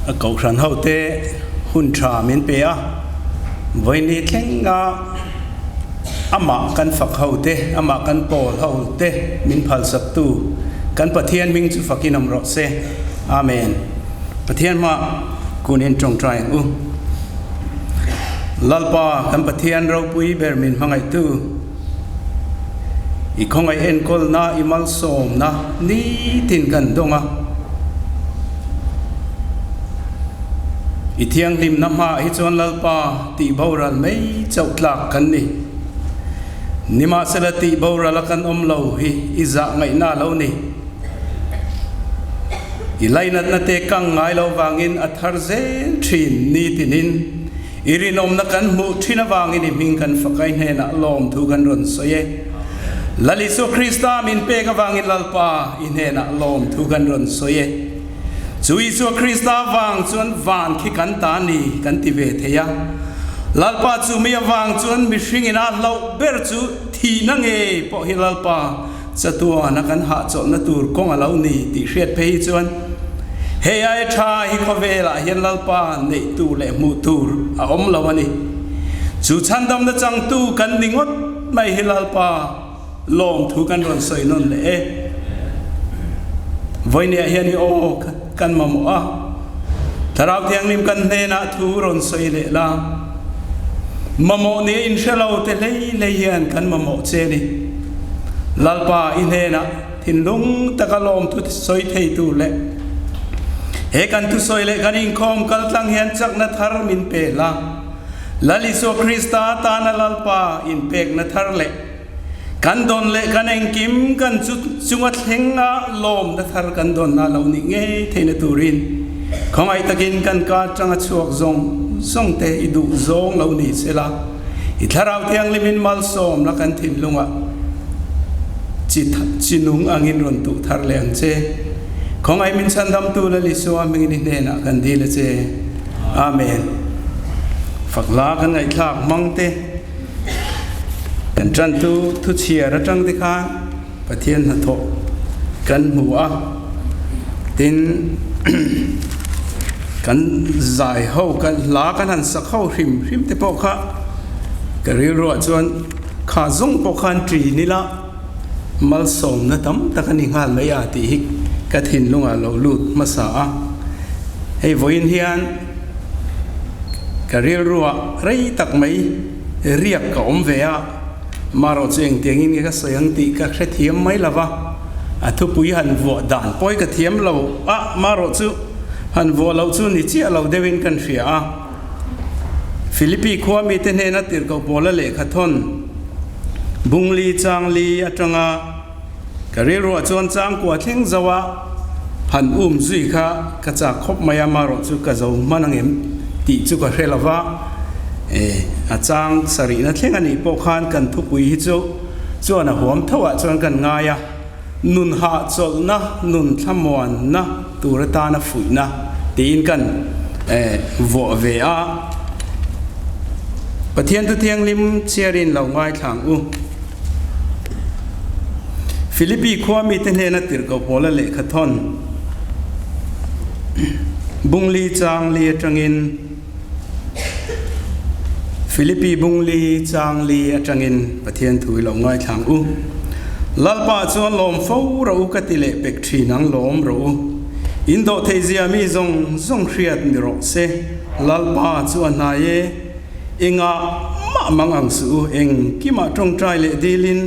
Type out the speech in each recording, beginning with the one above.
A kohhran hote hun tha min pe a, vawiini thlenga amah kan fak hote, amah kan pawl hote min phalsaktu kan Pathian hming chu fakin awm rawh se. Amen. Pathian hma kunin tawngtai ang u. Lalpa kan Pathian ropui ber min hmangaihtu, I khawngaih enkawlna, i malsawmna nitin kan dawng a. I thianghlimna hmaah hi chuan Lalpa tih boral mai chauh tlak kan ni. Nimahsela tih boral a kan awm lo hi i zah ngaihna lo ni. I lainatna te kang ngai lo vangin a thar zel thin nitinin. I rinawmna kan hmuh thin avangin i hming kan fakai hnenah lawmthu kan rawn sawi e. Lal Isua Krista min pek avangin Lalpa i hnenah lawmthu kan rawn sawi e. Chu Isua Krista avang chuan van khi kan ta ni kan ti ve thei a. Lalpa chu mi avang chuan mihring ina hlauh ber chu thihna ngei pawh hi Lalpa Chatuana kan hahchawlhna tur kawng a lo ni tih hriat phei hi chuan hei ai tha hi khawvelah hian Lalpa neih tur leh hmuh tur a awm lo a ni. Chu chhandamna changtu kan ni ngawt mai hi Lalpa lawmthu kan rawn sawi nawn leh e. Vawinia hian i aw kan mamawh a, Thlarau Thianghlim kan hnenah thu rawn sawi leh la. Mamawh nia inhre lo te hlei hlei hian kan mamawh che ni. Lalpa i hnenah thinlung taka lawmthu sawi thei tur leh he kan thusawi leh kan inkhawm kaltlang hian chakna thar min pe la. Lal Isua Krista tana Lalpa inpekna thar leh kan dawn leh kan engkim kan chu chunga thlenga lawmna thar kan dawnna lo nih ngei theihna turin khawngaih takin kan ka atanga chhuak zawng zawng te i duh zawng lo ni sela, i Thlarau Thianghlimin malsawmna kan thinlungah chi chi nung angin rawn tuh thar leh ang che. Khawngaih min chhandamtu Lal Isua hmingin i hnenah kan dil a che. Amen. Fakla kan ngaihthlak hmang te. Kan tantu thuchhiar atang te khan Pathian hnathawh kan hmu a, tin kan zai ho kan hla kan han sak ho hrim hrim te pawh kha ka rilruah chuan kha zawng pawh khan ṭin ila malsawmna tam tak a ni nghal mai a tih hi ka thinlungah lo lut hmasa a, hei vawiin hian. Ka rilruah rei tak mai riak ka awm ve a, marawh chu engtiangin nge ka sawi ang tih ka hrethiam mai lo va, a thupui han vuah dan pawi ka thiam lo a, marawh chu han vuah loh chu ni chiah lo deuhin kan hria a. Philippi khua mite hnena tirhkoh pawla lehkha thawn Bungli Changli atanga Ka rilruah chuan changkua thleng zo a, han um zui kha ka chak khawp mai a, marawh chu ka zo hman ang em tih chu ka hre lo va, e a chang sarihna thleng a nih pawh khan kan thupui hi chu chuan a huam tho ah chuan kan ngai a, nun hahchawlhna, nun thlamuanna tur atana fuihna tiin kan e vuah ve a. Pathian Thuthianghlim chhiarin lo ngaithla ang u. Philippi khua mite hnena tirhkoh pawla lehkha thawn Bungli Changli atangin Philippi Bungli Changli atangin Pathian thu i lo ngaithla ang u. Lalpa chuan lawm fo rawh u ka ti leh pek thin ang lawm rawh u. In dawh theih zia mi zawng zawng hriat ni rawh se. Lalpa chu a hnai e. Engah mah mang ang suh u, engkimah tawngtai leh dilin,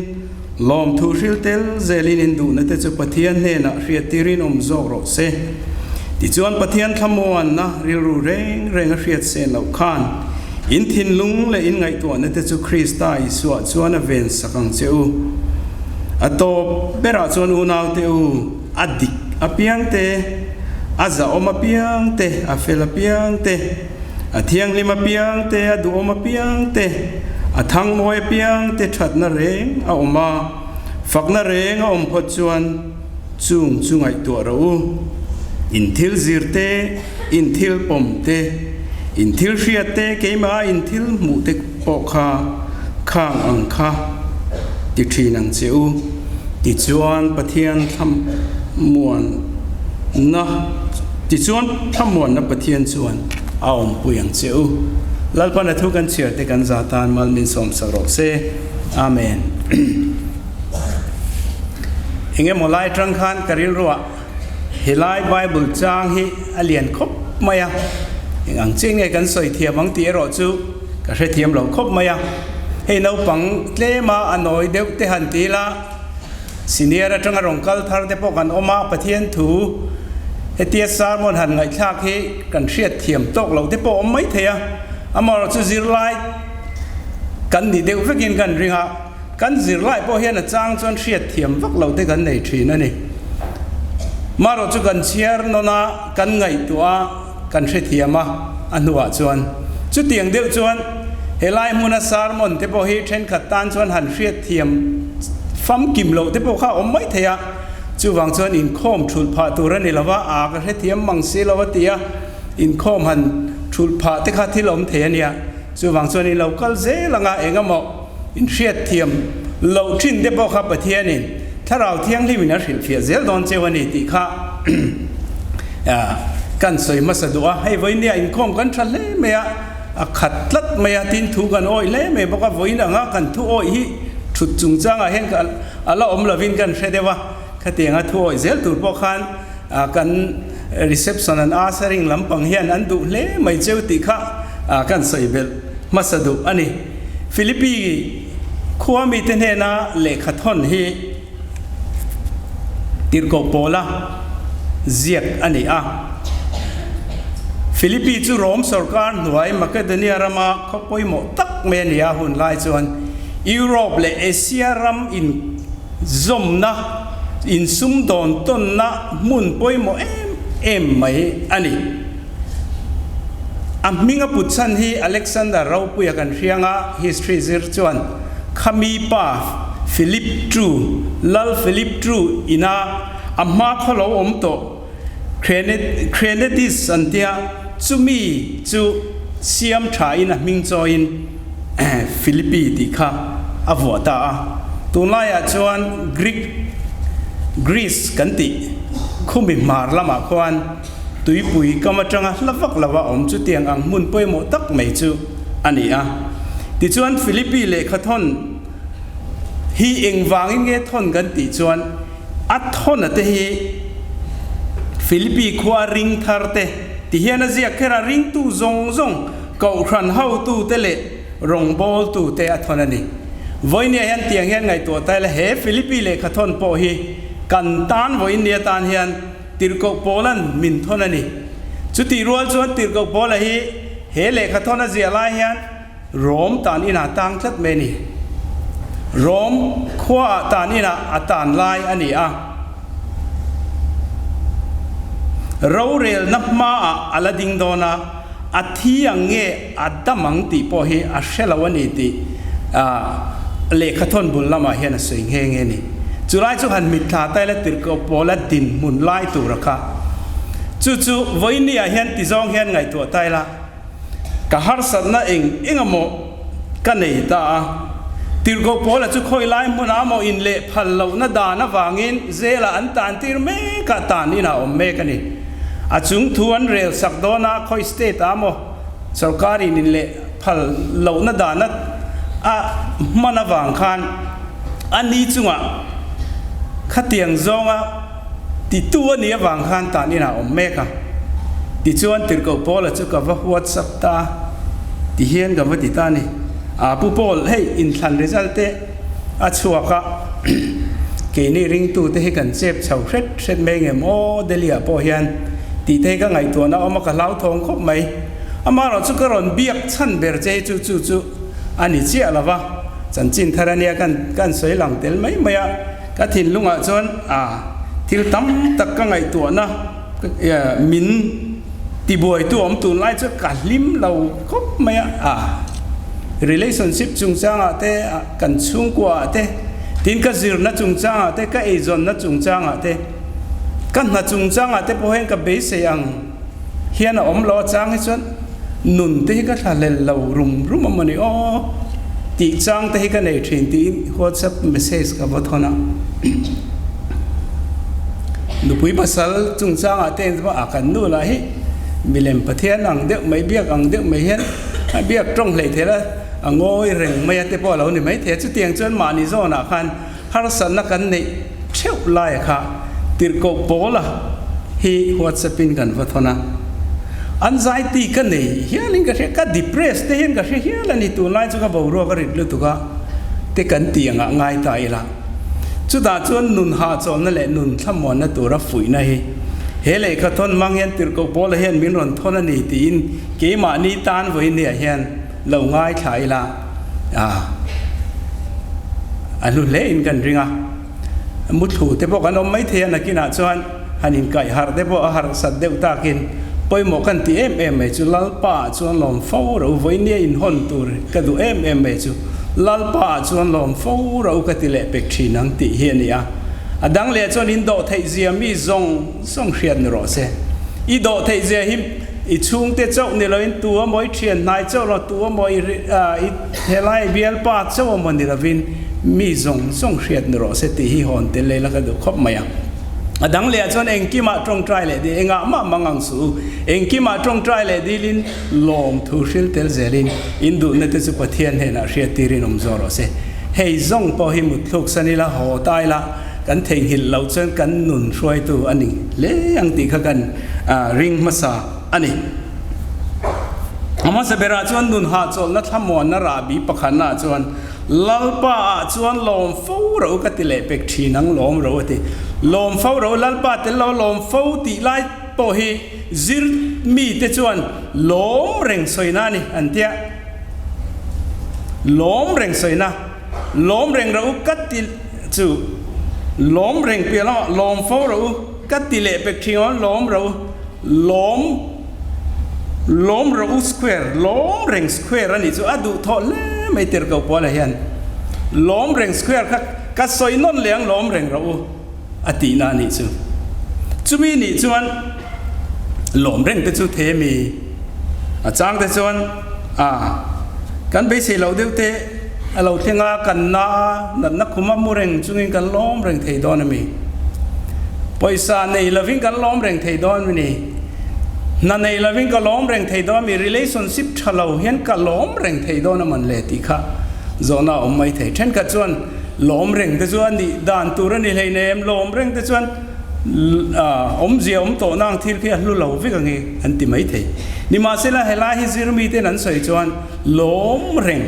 lawmthu hril tel zelin in duhna te chu Pathian hnenah hriattirin awm zawk rawh se. Tichuan Pathian thlamuanna rilru reng reng a hriat sen loh khan in thinlung leh in ngaihtuahna te chu Krista Isuah chuan a ven sak ang che u. A tawp berah chuan unaute u, a dik apiang te, a zahawm apiang te, a fel apiang te, A thianghlim apiang te, a duhawm apiang te, a thangmawi apiang te thatna reng a awm a, fakna reng a awm phawt chuan chung chu ngaihtuah rawh u. In thil zir te, in thil pawm te, in thil hriat te, keimah in thil hmuh te pawh kha khang ang kha ti thin ang che u. Tichuan Pathian thlamuanna. Tichuan, thlamuanna Pathian chuan a awmpui ang che u. Lalpan a thu kan chhiar te kan za tan mal min sawmsak rawh se. Amen. Eng emaw lai atang khan ka rilruah helai Bible chang hi a lian khawp mai a, eng ang chiah nge kan sawi thiam ang tih erawh chu ka hrethiam lo khawp mai a. Hei naupang tlema a nawi deuh te han ti ila, Senior atanga rawn kal thar te pawh kan awm a, Pathian thu hetia sermon han ngaihthlak hi kan hriat thiam tawk loh te pawh a awm mai thei a, amaherawh chu zirlai kan ni deuh vekin kan ring a, kan zirlai pawh hian a chang chuan hriat thiam vak loh te kan nei thin a ni. Amaherawh chu kan chhiar nawn a, kan ngaihtuah a, kan hrethiam a, a hnuah chuan chutiang deuh chuan helai hmuna sermon te pawh hi thenkhat tan chuan han hriatthiam famkim loh te pawh kha a awm mai thei a, chuvang chuan inkhawm thulh phah tur a ni lo va, a ka hrethiam mang si lo a ti a, inkhawm han thulh phah te kha thil awm thei a nia, chuvang chuan in lo kal zel anga engemaw inhriatthiam loh thin te pawh kha Pathianin Thlarau Thianghlimin a hrilhfiah zel dawn cheu a ni tih kha kan sawi hmasa duh a. Hei vawinia inkhawm kan tha hle mai a, a khat tlat mai a, tin thu kan awih hle mai bawk a, vawiin anga kan thu awih hi thut chungchangah hian a la awm lovin kan hre deuh a, khatianga thu awih zel tur pawh khan kan reception an ushering lampang hian an duh hle mai cheu tih kha kan sawi belh hmasa duh a ni. Philippi Khua mite hnena lehkha thawn hi tirhkoh pawla ziak a ni a. Philippi chu Rom sawrkar hnuai Makedonia rama khaw pawimawh tak mai a ni a, hun lai chuan Europe leh Asia ram inzawmna, insumdawn tawnna hmun pawimawh em em mai a ni. A hming a put chhan hi Alexander Ropuia kan hriang a, history zir chuan khami pa Philip ii, Lal Philip ii ina a hma khaw lo awm tawh Crenedis an tia, chumi chu siam tha in a hming chawiin Philippi tih kha a vuah ta a. Tunlaiah chuan Greek, Greece kan tih khumi hmar lamah khuan Tuipui kam atanga hla vak lova awm chutiang ang hmun pawimawh tak mai chu a ni a. Tichuan Philippi lehkha thawn hi engvangin nge thawn kan tih chuan a thawn a te hi Philippi khua ring thar te ti hian a ziak kher a, ringtu zawng zawng kohhran hotute leh rawngbawltu te a thawn a ni. Vawinia hian tiang hian ngaihtuah ta ila he Philippi lehkha thawn pawh hi kan tan vawinia tan hian Tirhkoh Paula'n min thawn a ni. Chutih rual chuan Tirhkoh Paula hi he lehkha thawn a ziah lai hian Rom tan inah tang tlat mai a ni. Rom khuaah tan inah a tan lai a ni a. Rorelna hmaah a la ding dawn a, a thi ang nge a dam ang tih pawh hi a hre lo a ni tih lehkha thawn bul lamah hian a sawi nghe nghe a ni. Chu lai chu han mitthla ta ila tirhkoh pawla dinhmun lai tura kha chu chu vawinia hian ti zawng hian ngaihtuah ta ila ka harsatna eng eng emaw ka nei ta a. Tirhkoh pawla chu khawi lai hmunah emaw inleh phal lohna dan avangin zela an tan tir mek a, tan inah awm mek a ni. A chung thu an rel sak dawn a, khawi state ah maw sorkar in in leh phal lohna dan a a hman avang khan a ni chungah khatiang zawnga titu a nih avang khan tan inah awm mek a. Tichuan Tirhkoh Paula chu ka va WhatsApp ta a, tihian ka va ti ta a ni. Aa Pu Paul, hei inthlan result te a chhuak a, keini ringtute hi kan chep chho hret hret mai ngem aw Delhi ah pawh hian tih te hi ka ngaihtuahna a awm a, ka hlauthawng khawp mai. Amaherawh chu ka rawn biak chhan ber che hi chu chu chu a ni chiah lo va, chanchin thar a nia kan kan sawi lang tel mai mai a, ka thinlungah chuan a thil tam tak ka ngaihtuahna min tibuaitu awm tunlai chu ka hlim lo khawp mai a, a relationship chungchangah te kan chhungkuaah te tin ka zirna chungchangah te ka eizawnna chungchangah te ka hna chungchangah te pawh hian ka beisei ang hian a awm lo a chang hi chuan nun te hi ka thlahlel lo rum rum a mawni aw tih chang te hi ka nei thin tiin whatsapp message ka va thawn a. Nupui pasal chungchangah te en chuan a kan nu lah hi milem Pathian ang deuh mai biak ang deuh mai hian a biak tawng hleih theih a, a ngawi reng mai a te pawh a lo ni mai thei a. Chutiang chuan mahni zawnah khan harsatna kan neih theuh laia kha tirhkoh pawla hi WhatsApp in kan va thawn a, an zai ti ka nei hialin ka hria, ka depress te hian ka hre hial a ni, tunlai chu ka boruak a rit lutuk a te kan tih angah ngai ta ila. Chutah chuan nun hahchawlhna leh nun thlamuanna tura fuihna hi he lehkha thawn hmang hian tirhkoh Paula hian min rawn thawn a ni tiin keimahni tan vawinia hian lo ngaithla ila a a hlu hle in kan ring a. Muthlu te pawh kan awm maithei a nakinah chuan han inkaih harh te pawh a harh sat deuh takin pawimawh kan ti em em mai chu Lalpa ah chuan lawm fo ro vawinia inhawn tur ka duh em em mai chu Lalpa ah chuan lawm fo ro ka ti leh pek thin ang tih hi a ni a. A dang leh chuan in dawh theih zia mi zawng zawng hriat ni rawh se. I dawh theih zia hi i chhungte chauh ni loin tu a maw i thian hnai chauh lo tu a maw i i helai bialpa chauh a maw ni lovin mi zawng zawng hriat ni rawh se tih hi hawn tel leh la ka duh khawp mai a. A dang leh ah chuan engkimah tawngtai leh dil engah mah mang ang suh u. Engkimah tawngtai leh dilin lawm thu hril tel zelin in duhna te chu Pathian hnenah hriat tirin awm zawh rawh se. Hei zawng pawh hi mutthluk san ila haw ta ila kan theihnghilh loh chuan kan nun hruaitu a ni hle ang tih kha kan ring hmasa a ni. A hmasa berah chuan nun hahchawlhna thlamuanna rahbi pakhatnaah chuan Lalpa ah chuan lawm fo ro ka ti leh pek thin ang lawm ro a ti. Lawm fo ro Lalpa tel lo lawm fo tih lai pawh hi zir mi te chuan lawm reng sawina a ni an tia. Lawm reng sawina, lawm reng ro u ka ti chu lawm reng piah lamah lawm fo ro u ka ti leh pek thin ang lawm ro u lawm Lawm rawh u square, lawm reng square a nih chu a duh thawh hle mai tirhkoh Paula hian lawm reng square kha ka sawi nawn leh ang lawm reng rawh u a tihna a nih chu. Chumi nih chuan lawm reng te chu the mi a chang te chuan a kan beisei loh deuh te a lo thleng a, kan na a, natna khum a mu reng chungin kan lawm reng thei dawn a mi. Pawisa nei lovin kan lawm reng thei dawn a mi. Hna nei lovin ka lawm reng thei dawn a mi, relationship tha lo hian ka lawm reng thei dawn a man le tih kha zawhna a awm mai thei. Thenkhat chuan lawm reng te chu a nih dan tur a ni hleinem, lawm reng te chuan awmzia awm tawh nang thil khi a hlu lo vek ang i an ti mai thei. Nimahsela helai hi zirmiten an sawi chuan lawm reng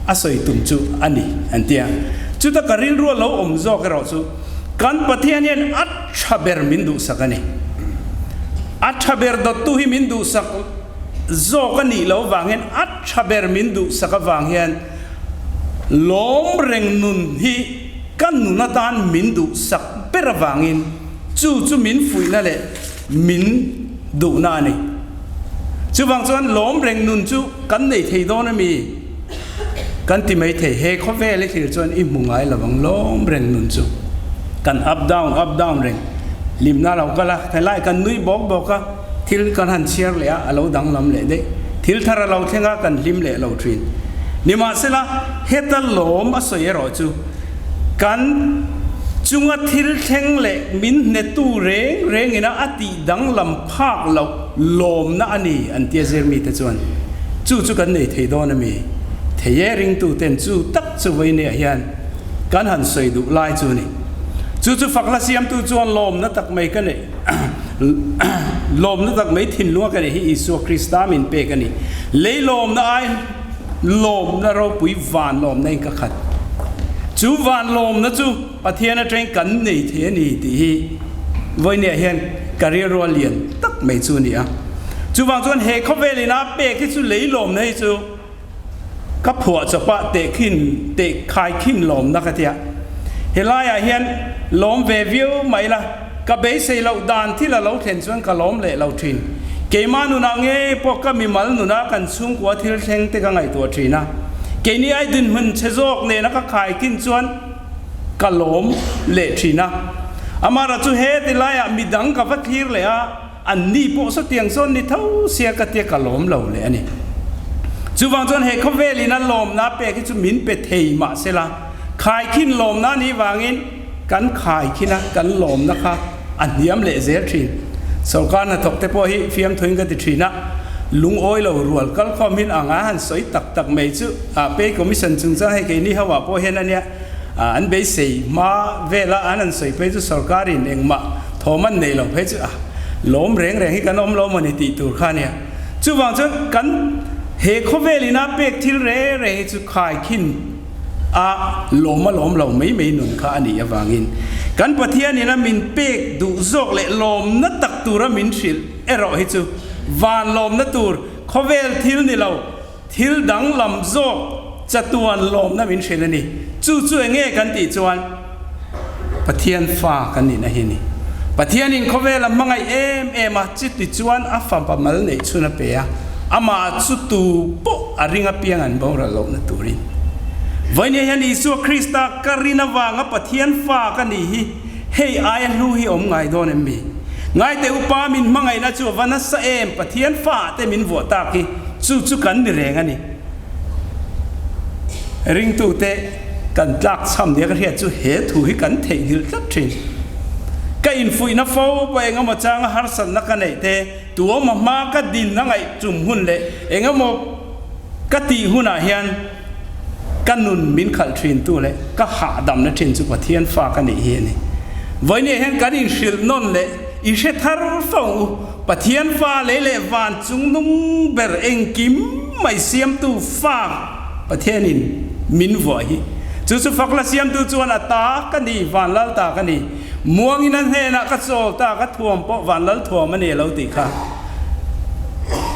a sawi tum chu a ni an ti a. Chuta ka rilru a lo awm zawk erawh chu kan Pathian hian a tha ber min duhsak a ni. A tha ber dawttu hi min duhsak zawk a nih loh avang hian a tha ber min duhsak avang hian lawm reng nun hi ka nun atan min duhsak ber avangin chu chu min fuihna leh min duhna a ni. Chuvang chuan lawm reng nun chu kan nei thei dawn a mi? Kan ti mai thei. He khawvel i thlir chuan i hmu ngai lo ang lawm reng nun chu. Kan up down up down reng. Hlimna a lo kal a, helai kan nui bawk bawk a, thil kan han chhiar leh a, a lo danglam leh daih. Thil thar a lo thleng a, kan hlim leh lo thin. Nimahsela, heta lawm a sawi erawh chu kan chunga thil thleng leh min hnetu reng rengina a tih danglam phak loh lawmna a ni an tia zirmite chuan chu chu kan nei thei dawn a mi? Thei e ringtuten chu tak chu vawinia hian kan han sawi duh lai chu a ni. Chu chu fakla siamtu chuan lawmna tak mai ka neih lawmna tak mai thinlunga ka neih hi Isua Krista min pek a ni. Lei lawmna ai Lawmna ropui van lawmna in ka khat. Chu van lawmna chu Pathian atangin kan nei thei a ni tih hi vawinia hian ka rilru lian tak mai chu a ni a. Chuvang chuan he khawvel ina pek hi chu lei lawmna hi chu ka phuah chawpah tehkhin tehkhaikhin lawmna ka tia. Helaiah hian lawm ve viau mai la. Ka beisei loh dan thil a lo thlen chuan ka lawm leh lo thin. Keimah nunah nge pawh ka mimal nuna kan chhungkua thil thleng te ka ngaihtuah thin a. Keini ai dinhmun chhe zawk nena ka khaikin chuan ka lawm leh thin a. Amara chu he ti laiah midang ka va thlir leh a, an ni pawh sawtiang sawn ni tho sia ka tia ka lawm lo leh a ni. Chuvang chuan he khawvelin a lawmna pek hi chu min pe thei mahsela khaikhin lawmna nih vangin, Kan khai khin a, kan lawmna kha a hniam leh zel thin. Sorkar hnathawk te pawh hi fiamthuin ka ti thin a, lungawi lo rual kalkhawm hin anga han sawi tak tak mai chu Pay Commission chungchang hei keini ho ah pawh hian a nia an beisei hma vela an han sawi phei chu sorkarin engmah thawm an nei lo phei chu a lawm reng reng hi kan awm lo mawni tih tur kha a nia. Chuvang chuan kan he khawvel ina pek thil reng reng hi chu khaikhin a lawm a lawm lo mai mai nun kha a nih avangin kan Pathian ina min pek duh zawk leh lawmna tak tura min hrilh erawh hi chu van lawmna tur khawvel thil ni lo thil danglam zawk chatuan lawmna min hrilh a ni. Chu chu eng nge kan tih chuan Pathian fa kan nihna hi a ni. Pathianin khawvel a hmangaih em em a, chuti chuan a fapa mal neih chhun a pe a, amah chu tu pawh a ring apiang an boral lohna turin. Vawinia hian Isua Krista ka rin avanga Pathian fa ka nih hi hei aia hlu hi awm ngai dawn em mi? Ngaite upa min hmangaihna chu a va nasa em, Pathian fa te min vuah tak hi chu chu kan ni reng a ni. Ringtute kan tlak chham nia ka hriat chu he thu hi kan theihnghilh tlat thin. Ka infuihna fo pawh engemaw changa harsatna ka neih te, tuama hma ka din a ngaih chum hun leh engemaw ka tih hunah hian ka nun min khalh thin tu leh ka hahdamna thin chu Pathian fa ka nih hi a ni. Vawinia hian kan inhrilh nawn leh i hre thar fo ang u. Pathian fa lei leh van chung nung ber engkim mai siamtu fa Pathianin min vuah hi. Chu chu fakla siamtu chuan a ta ka ni, van lal ta ka ni. Muangin a hnenah ka chawl ta, ka thuam pawh van lal thuam a ni a lo tih kha.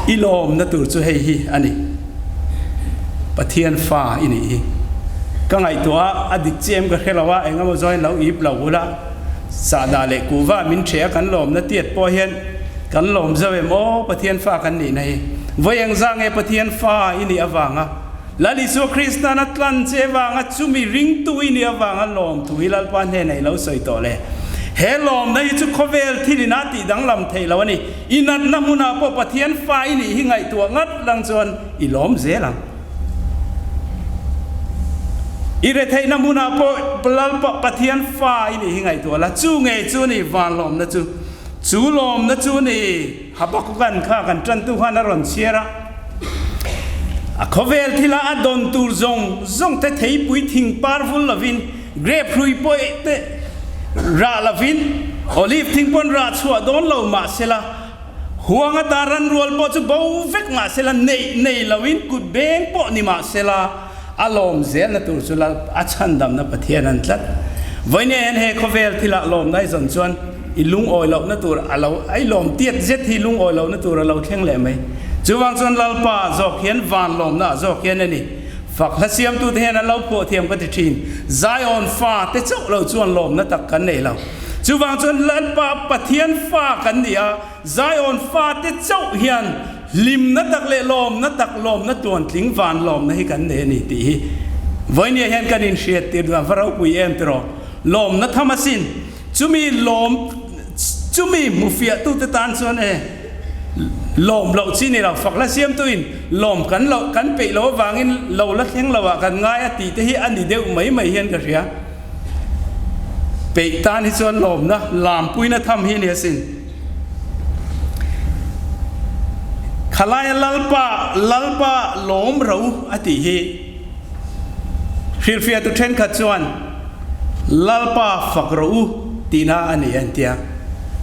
I lawmna tur chu hei hi a ni. Pathian fa i nih hi. Ka ngaihtuah a, a dik chiah em ka hre lo a, engemaw zawin lo ip lo ula. Sahdah leh kuhva min ṭheh a kan lawmna tiat pawh hian kan lawm zo em aw Pathian fa kan nihna hi. Vawi engzah nge Pathian fa i nih avanga Lal Isua Krista'n a tlan che avanga chumi ringtu i nih avanga lawm thu hi Lalpa hnenah i lo sawi tawh le. He lawmna hi chu khawvel thil ina tih danglam theih lo a ni. I natna hmunah pawh Pathian fa i nih hi ngaihtuah ngat lang chuan i lawm zel ang. I retheihna hmunah pawh Lalpa Pathian fa i nih hi ngaihtuah la, chu ngei chu ni van lawmna chu. Chu lawmna chu ni Habakukan kha kan tantu khan a rawn chhiar a. A khawvel thila a dawn tur zawng zawng te theipui thing par vul lovin, grape hrui pawh te rah lovin, olive thing pawn rah chhuah dawn lo mahsela, Huang ata ran rual pawh chu bo vek mahsela neih nei loin kut beng pawh ni mahsela a lawm zelna tur chu Lal a chhandamna Pathian an tlat. Vawinia hian he khawvel thilah lawmna i zawn chuan i lungawi lohna tur a lo i lawm tiat zet hi lungawi lohna tur a lo thleng leh mai. Chuvang chuan Lalpa zawk hian van lawmna ah zawk hian a ni. Fak hla siamtute hian an lo phuah thiam ka ti thin. Zion fa te chauh lo chuan lawmna tak kan nei lo. Chuvang chuan Lalpa Pathian fa kan ni a, Zion fate chauh hian hlimna tak leh lawmna tak, lawmna tuantling van lawmna hi kan nei a ni tih hi vawinia hian kan inhriat tir duh a, va ropui em tiraw? Lawmna tham asin, chumi lawm, chumi hmufiahtute tan chuan e lawm loh chi ni lo, fak la siamtuin lawm kan lo, kan peih loh avangin lo la thleng lo ah kan ngai a tih te hi a ni deuh mai mai hian ka hria. Peih tan hi chuan lawmna lampuina tham hi a ni asin. Khalaia Lalpa, Lalpa lawm ro a tih hi hrilhfiahtu thenkhat chuan Lalpa fak ro u tihna a ni a intia.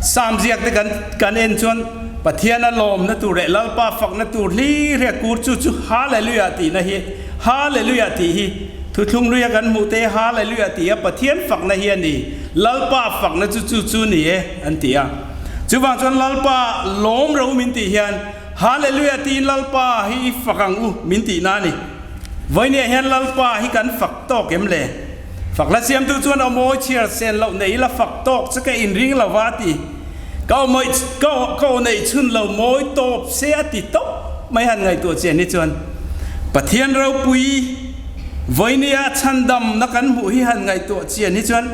Sam ziak te kan kan en chuan Pathian a lawmna tur leh Lalpa fakna tur hlir hi a kur chu chu Hallelujah tihna hi Hallelujah tih hi Thuthlung hluia kan hmuh te Hallelujah ti a Pathian fakna hi a ni, Lalpa fakna chu chu chu ni e an ti a. Chuvang chuan Lalpa lawm ro min tih hian Hallelujah tiin Lalpa hi i fak ang u min tihna a ni. Vawinia hian Lalpa hi kan fak tawk em le? Fak la siamtu chuan aw mawi chhiar sen loh nei ila fak tawk chu ka inring lo va a ti. Ka aw mawi ka aw neih chhun lo mawi tawp se a ti tawp mai han ngaihtuah chian hi chuan Pathian ropui Vawinia chhandamna kan hmuh hi han ngaihtuah chian hi chuan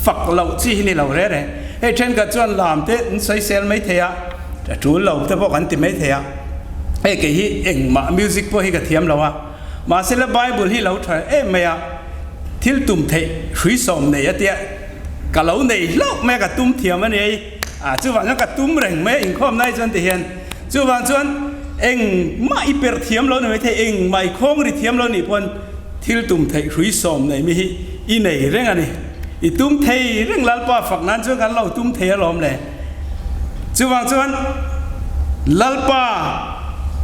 fak loh chi hi ni lo re re. Hei thenkhat chuan lam te an sawisel mai thei a, a tul lo te pawh kan ti mai thei a. Hei kei hi engmah music pawh hi ka thiam lo a, mahse la Bible hi lo tha em mai a, thil tum theih hruisawm nei a tia. Ka lo nei hlauh mai a, ka tum thiam a ni ei. A, chuvang chuan ka tum reng mai a inkhawm lai chuan ti hian. Chuvang chuan engmah i perh thiam lo ni mai thei, engmah i khawng ri thiam lo nih pawn thil tum theih hrui sawm nei mi hi i nei reng a ni. I tum thei reng Lalpa fak nan chuan kan lo tum thei alawm le. Chuvang chuan Lalpa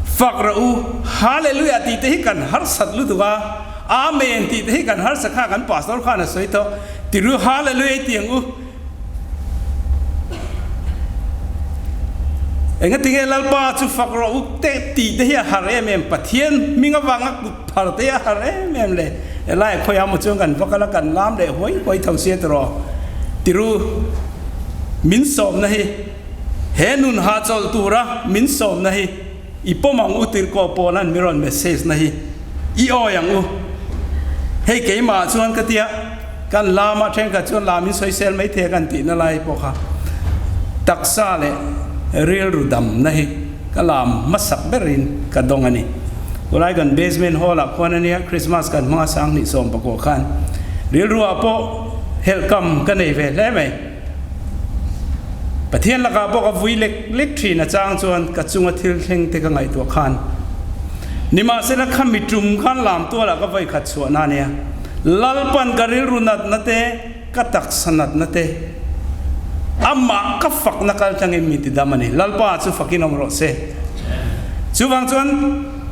fak rawh u, Hallelujah tih te hi kan harsat lutuk a, Amen tih te hi kan harsa kha kan pastor khan a sawi tawh, Tiru Hallelujah i ti ang u. Engatinge Lalpa chu fak rawh u te tih te hi a har em em, Pathian hming avanga kut phar te hi a har em em le. Helai a khawiah maw chuan kan va kal a, kan lam leh huai huai tho sia tiraw. Tiru, min sawmna hi, he nun hahchawlh tura min sawmna hi i pawm ang u tirhkoh Paula'n mi rawn message na hi i awi ang u. Hei keimah chuan ka tia. Kan lamah thenkhat chuan lam in sawisel mai thei a kan tihna lai pawh kha taksa leh rilru damna hi ka lam hmasak berin ka dawng a ni. Khulai kan basement hall ah khuan a nia Christmas kan hmanga sanghnih 19 khan rilru ah pawh helhkam ka nei ve hle mai. Pathian lakah pawh ka vui lek lek thin a chang chuan ka chunga thil thleng te ka ngaihtuah khan nimahsela khami tum khan lam tualah ka vawikhat chhuahna a nia. Lalpan ka rilru natna te, ka taksa natna te, amah ka fakna kal tlangin min ti dam a ni. Lalpa chu fakin awm rawh se. Chuvang chuan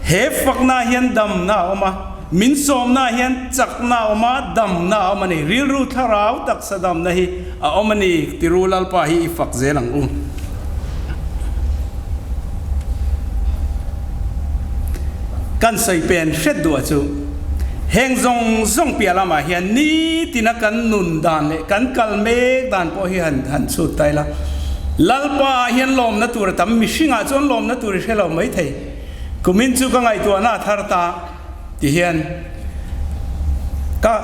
he fakna hian damna a awm a, min sawmna hian chakna a awm a, damna a awm a ni. Rilru thlarau taksa damna hi a awm a ni. Tiru Lalpa hi i fak zel ang u. Kan sawi pen hret duh a chu, heng zawng zawng piah lamah hian nitina kan nun dan leh kan kal mek dan pawh hi han han chhut ta ila. Lalpa ah hian lawmna tur a tam, mihringah chuan lawmna tur i hre lo mai thei. Kumin chu ka ngaihtuahna a thar ta ti hian ka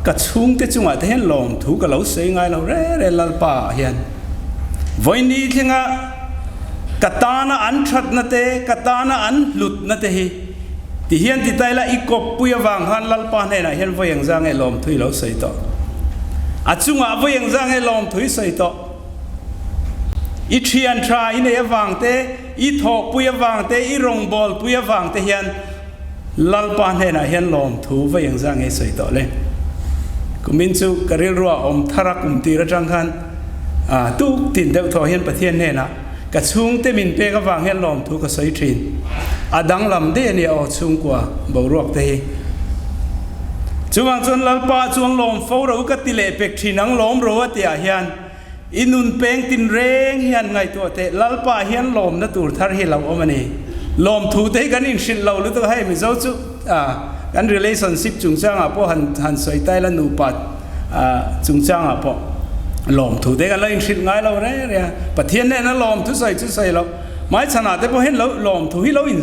ka chhungte chungah te hian lawmthu ka lo sawi ngai lo re re Lalpa ah hian. Vawiini thlenga ka tana an thatna te, ka tana an hlutna te hi ti hian ti ta ila i kawppui avang khan Lalpa hnenah hian vawi engzah nge lawmthu i lo sawi tawh? A chungah vawi engzah nge lawmthu i sawi tawh? I thian tha i nei avang te, i thawhpui avang te, i rawngbawlpui avang te hian Lalpa hnenah hian lawmthu vawi engzah nge i sawi tawh le? Kumin chu ka rilruah awm thar a kum tir atang khan tuk tin deuh thaw hian Pathian hnenah ka chhungte min pek avang hian lawmthu ka sawi thin. A danglam daih a nia aw chhungkua boruak te hi. Chuvang chuan Lalpa chuan lawm fo ro ka ti leh pek thin ang lawm ro a tihah hian I nun peng tin reng hian ngaihtuah teh, Lalpa hian lawmna tur thar hi lo awm a ni. Lawmthu te hi kan inhrilh lo lutuk a, hei Mizo chu kan relationship chungchangah pawh han han sawi ta ila nupa chungchangah pawh lawmthu te kan lo inhrilh ngai lo reng reng a, Pathian nena lawmthu sawi chu sawi lo, hmaichhanah te pawh hian lo lawmthu hi lo in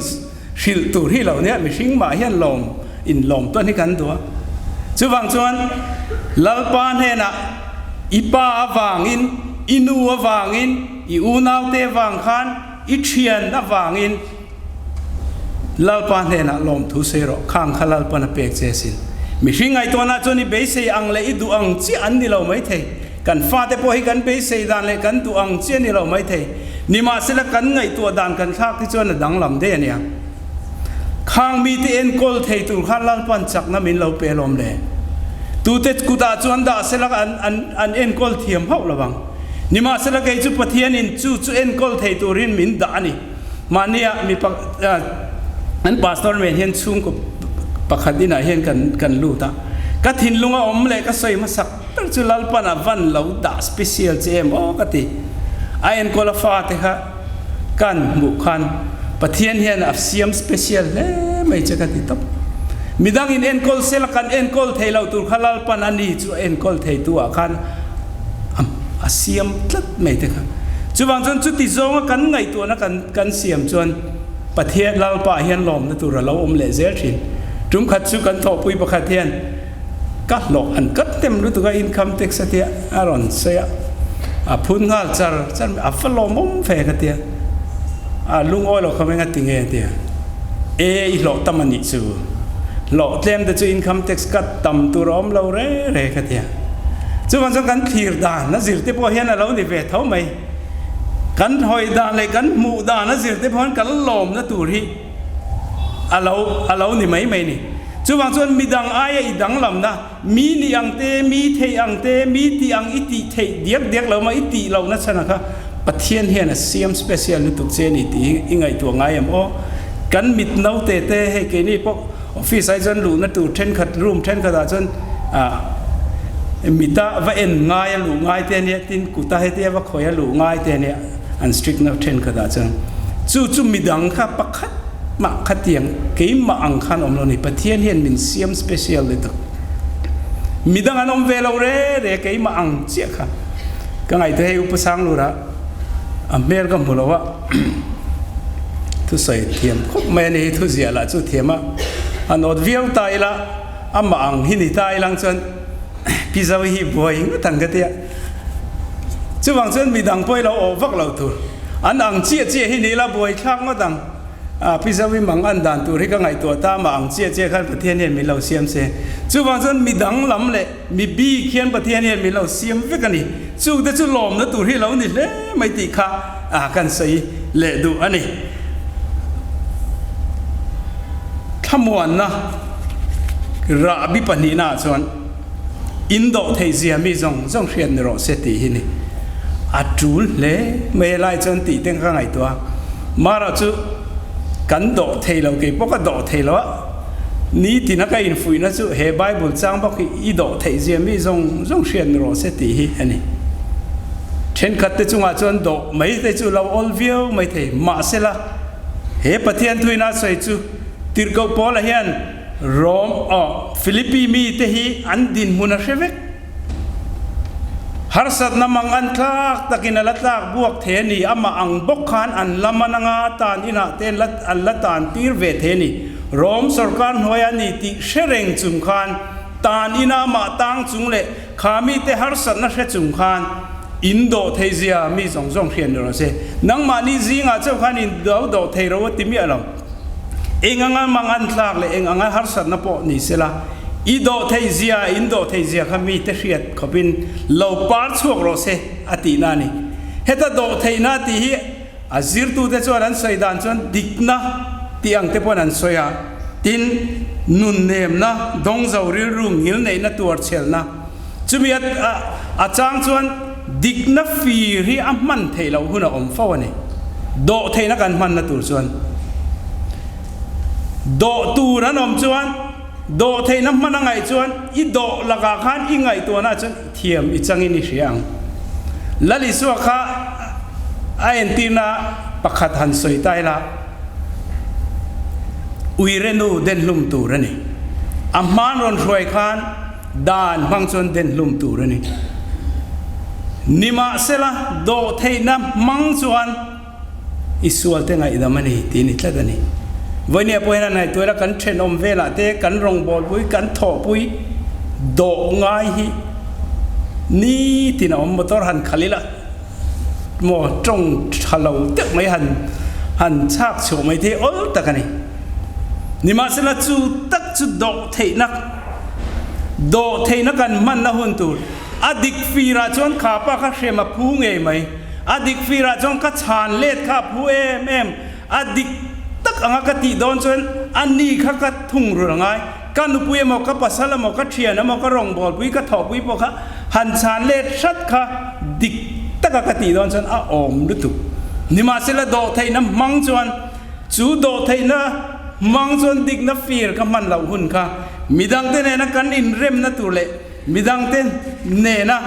hrilh tur hi lo nia, mihring mah hian lawm in lawm tawn hi kan duh a. Chuvang chuan Lalpa hnenah i pa avangin, i nu avangin, i unaute avang khan, i thian avangin Lalpa hnenah lawmthu sawi rawh, khang kha Lalpan a pek che asin. Mihring ngaihtuahna chuan i beisei ang leh i duh ang chiah an ni lo maithei. Kan fate pawh hi kan beisei dan leh kan duh ang chiah ni lo maithei. Nimahsela kan ngaihtuah dan kan thlak hi chuan a danglam daih a nia. Khang mite enkawl thei tur khan Lalpan chakna min lo pe alawm le. Tute kutah chuan dah sela an an an enkawl thiam hauh lo ang. Nimahsela kei chu Pathianin chu chu enkawl thei turin min dah a ni. Mahnia mi an pastor men hian chhungkaw pakhat inah hian kan kan lut a. Ka thinlung a awm leh ka sawi hmasak ber chu Lalpan a van lo dah special che em aw ka ti. A enkawl a fate kha kan hmuh khan Pathian hian a siam special hle mai che ka ti tawp. Midang in enkawl sela kan enkawl thei lo tur kha Lalpan a ni chu a enkawl thei tu ah khan a siam tlat mai te kha. Chuvang chuan chuti zawnga kan ngaihtuahna kan kan siam chuan Pathian Lalpa hian lawmna tur a lo awm leh zel thin. Tum khat chu kan thawhpui pakhat hian ka hlawh an kat tem lutuk a income tax a tia a rawn sawi a, a phun nghal char char mai a va lawmawm ve ka tia a lungawi lo kha mai nga ti nge a tia e i hlawh tam a nih chu hlawh tlem te chu income tax cut tam tur a awm lo re re ka tia. Chuvang chuan kan thlir dan a zir te pawh hian a lo ni ve tho mai. Kan hawi dan leh kan hmuh dan a zir te pawh hian kan lawmna tur hi a lo a lo ni mai mai ni. Chuvang chuan midang aia i danglamna, mi ni ang te, mi theih ang te, mi tih ang i tih theih diak diak lo mah i tih lohna chhan kha Pathian hian a siam special lutuk che a ni tih hi i ngaihtuah ngai em aw. Kan mit naute te hei keini pawh Office ai chuan luhna tur thenkhat room thenkhat ah chuan ah mita va en ngai a luh ngai te ania tin kuta hetia va khawi a luh ngai te ania an strict na thenkhat ah chuan chu chu midang kha pakhat mah khatiang keimah ang khan awm lo ni Pathian hian min siam special lutuk midang an awm ve lo re re keimah ang chiah kha ka ngaihtuah hei Upa Sanglura a hmel ka hmu lo a. Thusawi thiam khawp mai a ni hi, thuziah lah chu thiam a, a nawt viau ta ila, amah ang hi ni ta ilang chuan Pi Zoe hi buai ngawt ang ka ti a. Chuvang chuan midang pawh i lo awh vak lo tur, an ang chiah chiah hi ni ila buai thlak ngawt ang. Pi Zoe mang an dan tur hi ka ngaihtuah ta, amah ang chiah chiah khan Pathian hian min lo siam se. Chuvang chuan midang lam leh mi bik hian Pathian hian min lo siam vek a ni. Chute chu lawmna tur hi lo ni hle mai tih kha a kan sawi leh duh a ni. Thlamuanna rahbi pahnihnaah chuan indawh theih zia mi zawng zawng hriat ni rawh se tih hi ni. A tul hle mai helai chuan tih te ka ngaihtuah a. Mara chu kan dawh thei lo, kei pawh ka dawh thei lo a. Nitina ka infuihna chu he Bible chang bawk hi i dawh theih zia mi zawng zawng hriat ni rawh se tih hi a ni. Thenkhat te chungah chuan dawh mai te chu lo awl viau mai thei. Mahsela, he Pathian thuina sawi chu Tirhkoh Paula hian Rom aw Philippi mi te hi an dinhmun a hre vek. Harsatna mang an tlak takin a la tlak buak thei a ni. Amah ang bawk khan an la man anga tan inah te an la tan tir ve thei a ni. Rom sorkar hnuaia ni tih hre reng chung khan tan ina amah tang chung leh kha mite harsatna hre chung khan in dawh thei zia mi zawng zawng hriat ni rawh se. Nangmahni zingah chauh khan in lo dawh thei ro a ti miah lo. Eng anga mang an tlak leh eng anga harsatna pawh ni sela, i dawh theih zia, in dawh theih zia kha mite hriat khawpin lo par chhuak rawh se a tihna a ni. Heta dawh theihna tih hi a zirtute chuan an sawi dan chuan dikna tih ang te pawhin an sawi a, tin, nunnemna, dawngzo rilru ngilneihna tuarchhelna, chumi a chang chuan dikna fir hi a hman theih loh hun a awm fo a ni. Dawh theihna kan hmanna tur chuan dawh tur an awm chuan dawh theihna hman a ngaih chuan i dawh lakah khan i ngaihtuahna chuan thiam i changin i hria ang. Lal Isua kha a entirna pakhat han sawi ta ila, Uirenu denhlum tur a ni. A hman rawn hruai khan dan hmang chuan denhlum tur a ni. Nimahsela, dawhtheihna hmang chuan i sualte ngaihdam a ni tih a ni tlat a ni. Vawinia pawh hian a ngaihtuah ila kan thenawm velah te kan rawngbawlpui, kan thawhpui dawh ngai hi nitin a awm motor han khalh ila maw tawng tha lo deuh mai han han chhak chhuah mai te hi awl tak a ni. Nimahsela chu tak chu dawh theihna dawh theihna kan hmanna hun tur a dik firah chuan kha pa kha hrem a phu ngei mai. A dik firah chuan ka chhan let kha a phu em em, a dik tak anga ka tih dawn chuan a ni kha ka thung rul angai, ka nupui emaw ka pasal emaw ka thian emaw ka rawngbawlpui ka thawhpui pawh kha han chhan let hrat kha dik taka ka tih dawn chuan a awm lutuk. Nimahsela dawhtheihna hmang chuan chu dawhtheihna hmang chuan dikna fir ka hman loh hun kha midangte nena kan inremna tur leh Midangte nena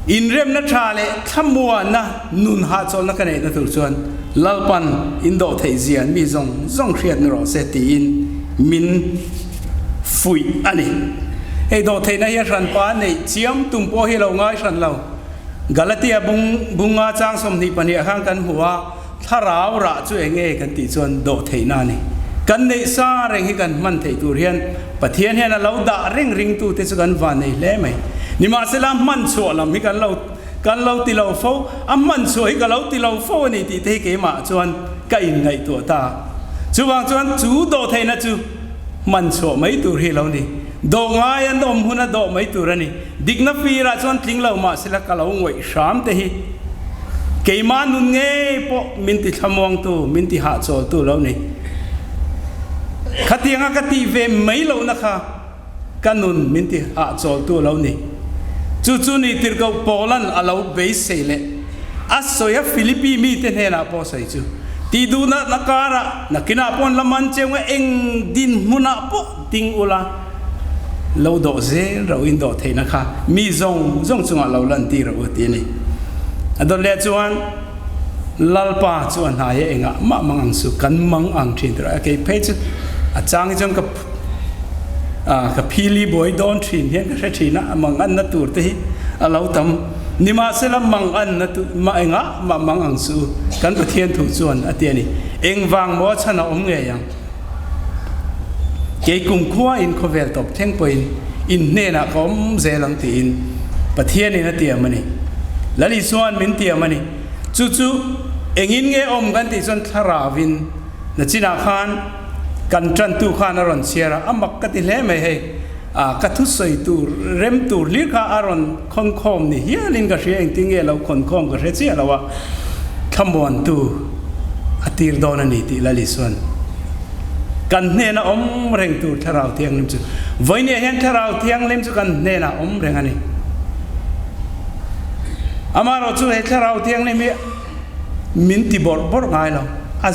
inremna tha leh thlamuanna nun hahchawlhna ka neihna tur chuan Lalpan indawh theih zian mi zawng zawng hriat ni rawh se tiin min fuih a ni. Hei dawhtheihna hi a hranpa neih chiam tum pawh hi lo ngai hran lo. Galatia bung bunga chang 22 ah khan kan hmu a. Thlarau rah chu eng nge kan tih chuan dawh theihna a ni. Kan neih sa reng hi kan hman theih tur hian Pathian hian a lo dah reng ringtute chu kan van nei hle mai. Nimahsela hman chhuah lam hi kan lo kan lo ti lo fo, a hman chhuah hi ka lo ti lo fo a ni tih te hi keimah chuan ka inngaihtuah ta. Chuvang chuan chu dawh theihna chu. Hman chhuah mai tur hi lo ni. Dawh ngai an awm huna dawh mai tur a ni. Dikna firah chuan tling lo mah sela ka lo ngawih hram te hi keimah nun ngei pawh min ti thlamuangtu, min ti hahchawltu lo ni. Khatianga ka tih ve mai lohna kha ka nun min ti hahchawltu lo ni. Chu chu ni tirhkoh Paulan a lo beisei leh a sawi a Philippi mite hnenah pawh sawi chu tih duhna na karah nakinah pawh an la man cheu nge eng dinhmunah pawh ding ula lo dawh zel ro in dawh theihna kha mi zawng zawng chungah lo lan tir rawh u ti a ni. A dawt leh chuan Lalpa chu a hnai a engah mah mang ang su kan mang ang thin tur a kei phei chu a chang hi chuan ka ka phili buai dawn thin hian ka hre thin a, mang anna tur te hi a lo tam. Nimahsela mang anna tu mah engah mah mang ang suh u, kan Pathian thu chuan a ti a ni. Engvang maw a chhan a awm ngei ang? Kei kumkhua in khawvel tawp thleng pawhin in hnenah ka awm zel ang tiin Pathianin a tiam a ni. Lal Isua'n min tiam a ni. Chu chu engin nge awm kan tih chuan thlarauin nachinah khan Kan tantu khan a rawn chhiar a, a mak ka ti hle mai hei. Ah, ka thusawi tur, rem tur hlir kha a rawn khawnkhawm ni hialin ka hria, engtin nge lo khawnkhawm ka hre chiah lo a, thlamuantu a tir dawn a ni tih Lali chuan kan hnena awm reng tur Thlarau Thianghlim chu vawinia hian Thlarau Thianghlim chu kan hnenah awm reng a ni. Amaherawhchu chu he Thlarau Thianghlim hi Min ti bawrh bawrh ngai lo. A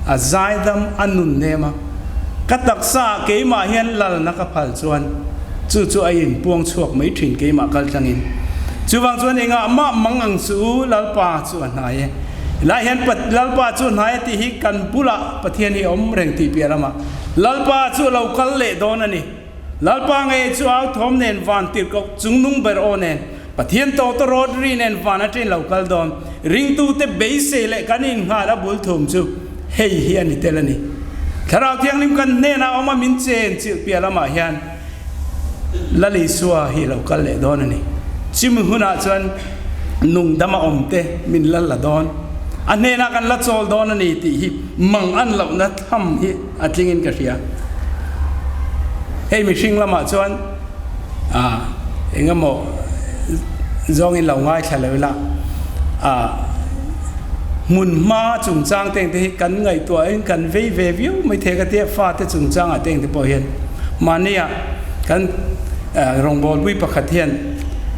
a zaidam a nun nem a. Ka taksa ah keimah hian lalna ka phal chuan chu chu a inpuang chhuak mai thin keimah kal tlangin. Chuvang chuan engah mah mang ang chu u Lalpa chu a hnai e. Helai hian Lalpa chu a hnai e tih hi kan bulah Pathian hi a awm reng tih piah lamah Lalpa chu a lo kal leh dawn a ni. Lalpa ngei chu au thawm nen van tirhkoh chungnung ber aw nen Pathian tawta rawt ri nen van aṭin lo kal dawn. Ringtute beisei leh kan innghat a bul thum chu hei hi a ni tel a ni. Thlarau Thianghlim kan hnenah awm a min chen chilh piah lamah hian Lal Isua hi lo kal leh dawn a ni. Chumi hunah chuan nungdama awmte min lal la dawn. A hnenah kan la chawl dawn a ni tih hi mang an lohna tham hi a tlingin ka hria. Hei mihring lamah chuan ah engemaw zawngin lo ngaithla lo ila ah hmun hma chungchang te engte hi kan ngaihtuahin kan vei ve viau mai thei ka tia fate chungchangah te engte pawh hian mahnia kan rawngbawlpui pakhat hian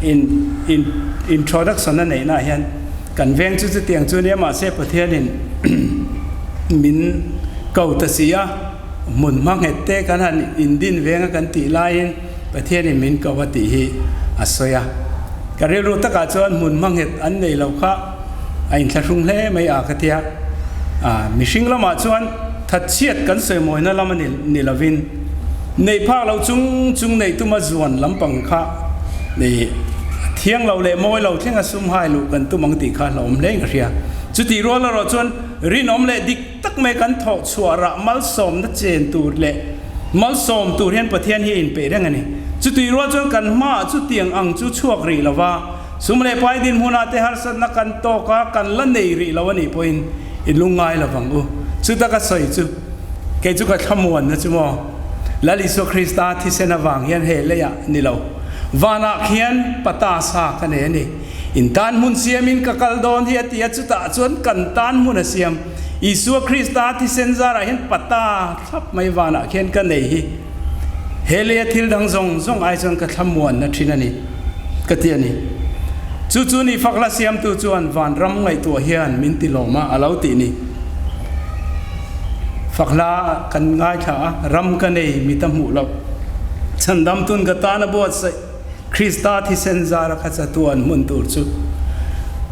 in in introduction a neihnaah hian kan veng chu chutiang chu nia mahse Pathianin min ko ta si a. Hmun hma nghet te kan han indin veng a kan tih laiin Pathianin min ko a tih hi a sawi a. Ka rilru takah chuan hmun hma nghet an nei lo kha a inthlahrung hle mai a ka tia. Mihring lamah chuan thatchhiat kan sawimawina lam a ni lovin neih phak lo chung chung neih tuma zuan lampang kha thiang lo leh mawi lo thleng a sum hai luh kan tum ang tih kha hlauhawm hlein ka hria. Chutih rual erawh chuan rinawm leh dik Tak mai kan thawh chhuah rah malsawmna chen tur leh malsawm tur hian Pathian hi a inpeih reng a ni. Chutih rual chuan kan hmaah chutiang ang chu chhuak rih lo va, sum leh pai dinhmunah te harsatna kan tawk a, kan la nei rih lo a nih pawhin i lungngai lo vang u. Chuta ka sawi chu, kei chu ka thlamuanna chu maw? Lal Isua Krista thisen avang hian he leiah ni lo, vanah khian pata sa ka nei a ni. In tan hmun siamin ka kal dawn hi a ti a, chutah chuan kan tan hmun a siam. Isua Krista thisen zarah hian pata thlap mai vanah khian ka nei hi. He leia thil dang zawng zawng ai chuan ka thlamuanna thin a ni, ka ti a ni. Chu chu ni fakla siamtu chuan vanram ngaihtuah hian min ti lawm a, a lo tih ni. Fakhla kan ngaithla a, ram ka nei mit a hmuh loh. Chhandamtun ka tan a buatsaih. Krista thisen zara kha chatuan hmun tur chu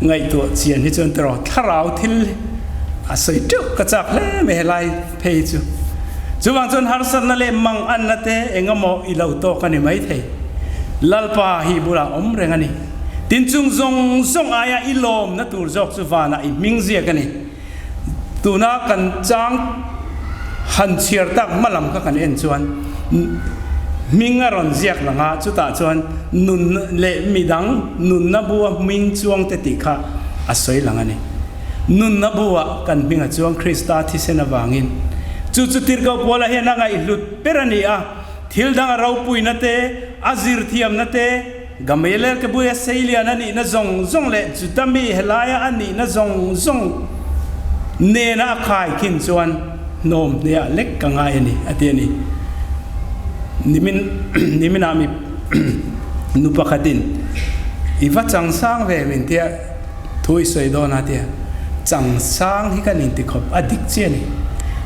ngaihtuah chian hi chuan tiraw thlarau thil a sawi teuh ka chak hle mai helai phei chu. Chuvang chuan harsatna leh mang anna te engemaw i lo tawk a ni maithei. Lalpa hi bulah awm reng a ni. Tin chung zawng zawng aia i lawmna tur zawk chu vanah i hming ziak a ni. Tuna kan chang han chhiar tak hma lam kha kan en chuan hming a rawn ziak lang a, chutah chuan nun leh midang nunna bua hming chuang te tih kha a sawi lang a ni. Nunna buah kan hming a chuang Krista thisen avangin. Chu chu Tirhkoh Paula hian a ngaihhlut ber a ni a, thil dang a ropuina te, a zirthiamna te, Gamaliel ke buia seilian a nihna zawng zawng leh Juda mi helaia a nihna zawng zawng nena a khai khin chuan hnawm hneah lek ka ngai a ni, a ti a ni. Nimin niminah mi nu pakhatin i va chang sang ve min tia thu i sawi dawn a tia, chang sang hi kan inti khawp a dik chiah a ni.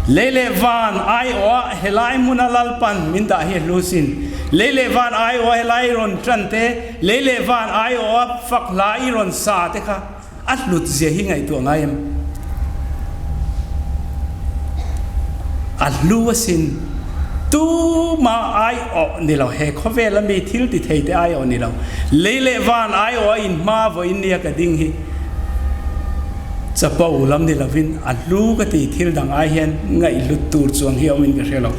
Lei leh van aiawha helai hmuna Lalpan min dah hi a hlu sin. Lei leh van aiawha helai i rawn tan te, lei leh van aiawha fak hla i rawn sa te kha a hlut zia hi ngaihtuah ngai em? A hlu asin. Tuma aiawh ni lo, he khawvela mi thil ti thei te aiawh ni lo. Lei leh van aiawha inhma vawiin nia ka ding hi chapo lam ni lovin a hlu ka ti thil dang ai hian ngaihhlut tur chuang hi awmin ka hre lo.